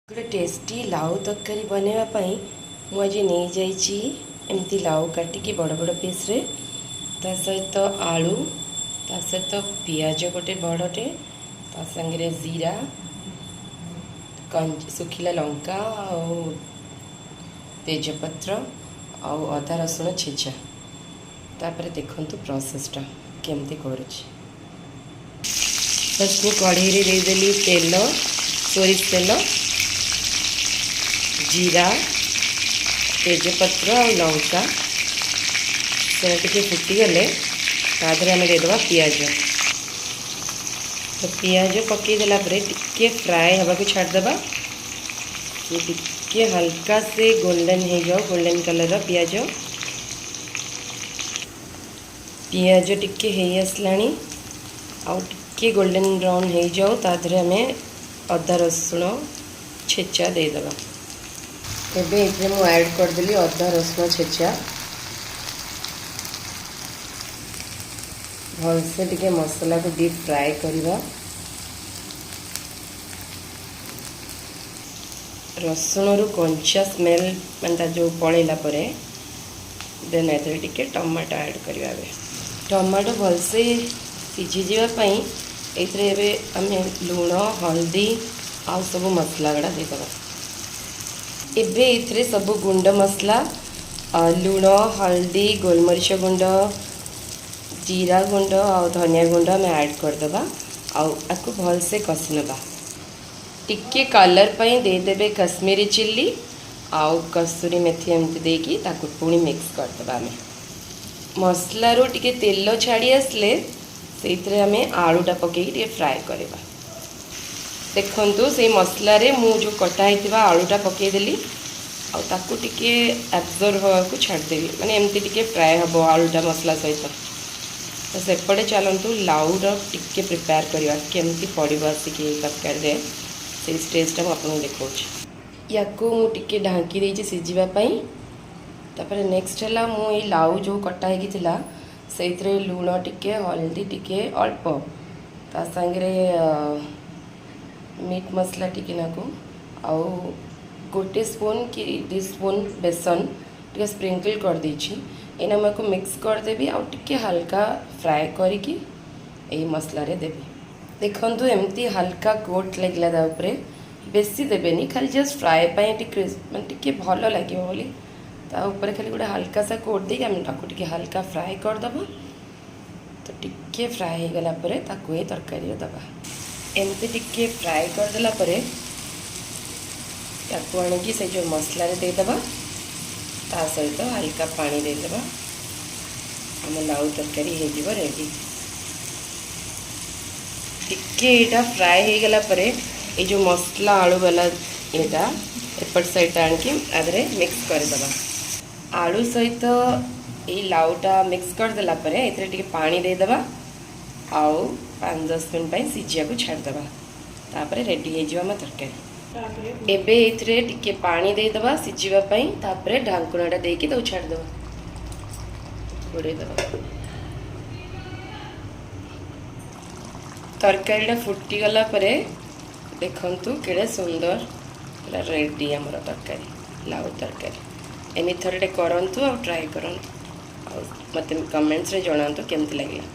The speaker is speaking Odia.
ଗୋଟେ ଟେଷ୍ଟି ଲାଉ ତରକାରୀ ବନେଇବା ପାଇଁ ମୁଁ ଆଜି ନେଇଯାଇଛି ଏମିତି ଲାଉ କାଟିକି ବଡ଼ ବଡ଼ ପିସ୍ରେ, ତା ସହିତ ଆଳୁ, ତା ସହିତ ପିଆଜ ଗୋଟେ ବଡ଼ଟେ, ତା ସାଙ୍ଗରେ ଜିରା, ଶୁଖିଲା ଲଙ୍କା ଆଉ ତେଜପତ୍ର ଆଉ ଅଦା ରସୁଣ ଛେଚା। ତାପରେ ଦେଖନ୍ତୁ ପ୍ରୋସେସ୍ଟା କେମିତି କରୁଛି। ଫାର୍ଷ୍ଟ ମୁଁ କଢ଼େଇରେ ଦେଇଦେଲି ତେଲ, ସୋରିଷ ତେଲ, ଜିରା, ତେଜପତ୍ର ଆଉ ଲଙ୍କା। ସେଟା ଟିକେ ଫୁଟିଗଲେ ତା ଦେହରେ ଆମେ ଦେଇଦେବା ପିଆଜ। ତ ପିଆଜ ପକାଇଦେଲା ପରେ ଟିକେ ଫ୍ରାଏ ହେବାକୁ ଛାଡ଼ିଦେବା। ସିଏ ଟିକେ ହାଲକା ସେ ଗୋଲ୍ଡେନ୍ ହେଇଯାଉ, ଗୋଲ୍ଡେନ୍ କଲର୍ର ପିଆଜ। ପିଆଜ ଟିକେ ହେଇ ଆସିଲାଣି, ଆଉ ଟିକେ ଗୋଲ୍ଡେନ୍ ବ୍ରାଉନ୍ ହେଇଯାଉ। ତା ଦେହରେ ଆମେ ଅଦା ରସୁଣ ଛେଚା ଦେଇଦେବା। ଏବେ ଏଥିରେ ମୁଁ ଆଡ଼୍ କରିଦେଲି ଅଦା ରସୁଣ ଛେଚା। ଭଲସେ ଟିକେ ମସଲାକୁ ଡିପ୍ ଫ୍ରାଏ କରିବା। ରସୁଣରୁ କଞ୍ଚା ସ୍ମେଲ୍ ମାନେ ତା ଯେଉଁ ପଳେଇଲା ପରେ ଦେନ୍ ଏଥିରେ ଟିକେ ଟମାଟୋ ଆଡ଼୍ କରିବା। ଏବେ ଟମାଟୋ ଭଲସେ ସିଝିଯିବା ପାଇଁ ଏଥିରେ ଏବେ ଆମେ ଲୁଣ, ହଳଦୀ ଆଉ ସବୁ ମସଲା ଗୁଡ଼ା ଦେଇଦେବା। ଏବେ ଏଥିରେ ସବୁ ଗୁଣ୍ଡ ମସଲା, ଲୁଣ, ହଳଦୀ, ଗୋଲମରିଚ ଗୁଣ୍ଡ, ଜିରା ଗୁଣ୍ଡ ଆଉ ଧନିଆ ଗୁଣ୍ଡ ଆମେ ଆଡ଼୍ କରିଦେବା ଆଉ ଆକୁ ଭଲସେ କଷି ନେବା। ଟିକେ କଲର୍ ପାଇଁ ଦେଇଦେବେ କାଶ୍ମୀରୀ ଚିଲ୍ଲି ଆଉ କସୁରୀ ମେଥି, ଏମିତି ଦେଇକି ତାକୁ ପୁଣି ମିକ୍ସ କରିଦେବା ଆମେ। ମସଲାରୁ ଟିକେ ତେଲ ଛାଡ଼ି ଆସିଲେ ସେଇଥିରେ ଆମେ ଆଳୁଟା ପକାଇକି ଟିକେ ଫ୍ରାଏ କରିବା। ଦେଖନ୍ତୁ, ସେଇ ମସଲାରେ ମୁଁ ଯେଉଁ କଟା ହେଇଥିବା ଆଳୁଟା ପକାଇଦେଲି ଆଉ ତାକୁ ଟିକେ ଆବଜର୍ଭ ହେବାକୁ ଛାଡ଼ିଦେବି, ମାନେ ଏମିତି ଟିକେ ଫ୍ରାଏ ହେବ ଆଳୁଟା ମସଲା ସହିତ। ତ ସେପଟେ ଚାଲନ୍ତୁ ଲାଉର ଟିକେ ପ୍ରିପେୟାର କରିବା, କେମିତି ପଡ଼ିବ ଆସିକି ତରକାରୀରେ, ସେଇ ଷ୍ଟେଜ୍ଟା ମୁଁ ଆପଣଙ୍କୁ ଦେଖାଉଛି। ୟାକୁ ମୁଁ ଟିକେ ଢାଙ୍କି ଦେଇଛି ସିଝିବା ପାଇଁ। ତାପରେ ନେକ୍ସଟ ହେଲା ମୁଁ ଏଇ ଲାଉ ଯେଉଁ କଟା ହେଇକି ଥିଲା ସେଇଥିରେ ଲୁଣ ଟିକେ, ହଳଦୀ ଟିକେ ଅଳ୍ପ, ତା ସାଙ୍ଗରେ ମିଟ୍ ମସଲା ଟିକେ ନାକୁ ଆଉ 1 ସ୍ପୁନ୍ କି 2 ସ୍ପୁନ୍ ବେସନ ଟିକେ ସ୍ପ୍ରିଙ୍କଲ୍ କରିଦେଇଛି। ଏଇନା ମୁଁ ୟାକୁ ମିକ୍ସ କରିଦେବି ଆଉ ଟିକେ ହାଲକା ଫ୍ରାଏ କରିକି ଏଇ ମସଲାରେ ଦେବି। ଦେଖନ୍ତୁ, ଏମିତି ହାଲକା କୋଟ୍ ଲାଗିଲା ତା ଉପରେ। ବେଶୀ ଦେବେନି, ଖାଲି ଜଷ୍ଟ ଫ୍ରାଏ ପାଇଁ ଟିକେ, ମାନେ ଟିକେ ଭଲ ଲାଗିବ ବୋଲି ତା ଉପରେ ଖାଲି ଗୋଟେ ହାଲକା ସା କୋଟ୍ ଦେଇକି ଆମେ ତାକୁ ଟିକେ ହାଲକା ଫ୍ରାଏ କରିଦେବା। ତ ଟିକେ ଫ୍ରାଏ ହେଇଗଲା ପରେ ତାକୁ ଏଇ ତରକାରୀରେ ଦେବା। ଏମିତି ଟିକେ ଫ୍ରାଏ କରିଦେଲା ପରେ ତାକୁ ଆଣିକି ସେ ଯେଉଁ ମସଲାରେ ଦେଇଦେବା, ତା ସହିତ ହାଲକା ପାଣି ଦେଇଦେବା। ଆମ ଲାଉ ତରକାରୀ ହେଇଯିବ ରେଡ଼ି। ଟିକେ ଏଇଟା ଫ୍ରାଏ ହେଇଗଲା ପରେ ଏଇ ଯେଉଁ ମସଲା ଆଳୁ ବାଲା ଏଇଟା ଏପଟ ସାଇଡ଼୍ଟା ଆଣିକି ଆ ଦେହରେ ମିକ୍ସ କରିଦେବା। ଆଳୁ ସହିତ ଏଇ ଲାଉଟା ମିକ୍ସ କରିଦେଲା ପରେ ଏଥିରେ ଟିକେ ପାଣି ଦେଇଦେବା ଆଉ 5-10 ମିନିଟ୍ ପାଇଁ ସିଝିବାକୁ ଛାଡ଼ିଦେବା। ତାପରେ ରେଡ଼ି ହେଇଯିବ ଆମ ତରକାରୀ। ଏବେ ଏଇଥିରେ ଟିକେ ପାଣି ଦେଇଦେବା ସିଝିବା ପାଇଁ। ତାପରେ ଢାଙ୍କୁଣାଟା ଦେଇକି ତାକୁ ଛାଡ଼ିଦେବା, ଘୋଡ଼େଇ ଦେବା। ତରକାରୀଟା ଫୁଟିଗଲା ପରେ ଦେଖନ୍ତୁ କେଡ଼େ ସୁନ୍ଦର ପୁରା ରେଡ଼ି ଆମର ତରକାରୀ, ଲାଉ ତରକାରୀ। ଏମିତି ଥରଟେ କରନ୍ତୁ ଆଉ ଟ୍ରାଏ କରନ୍ତୁ ଆଉ ମୋତେ କମେଣ୍ଟସରେ ଜଣାନ୍ତୁ କେମିତି ଲାଗିଲା।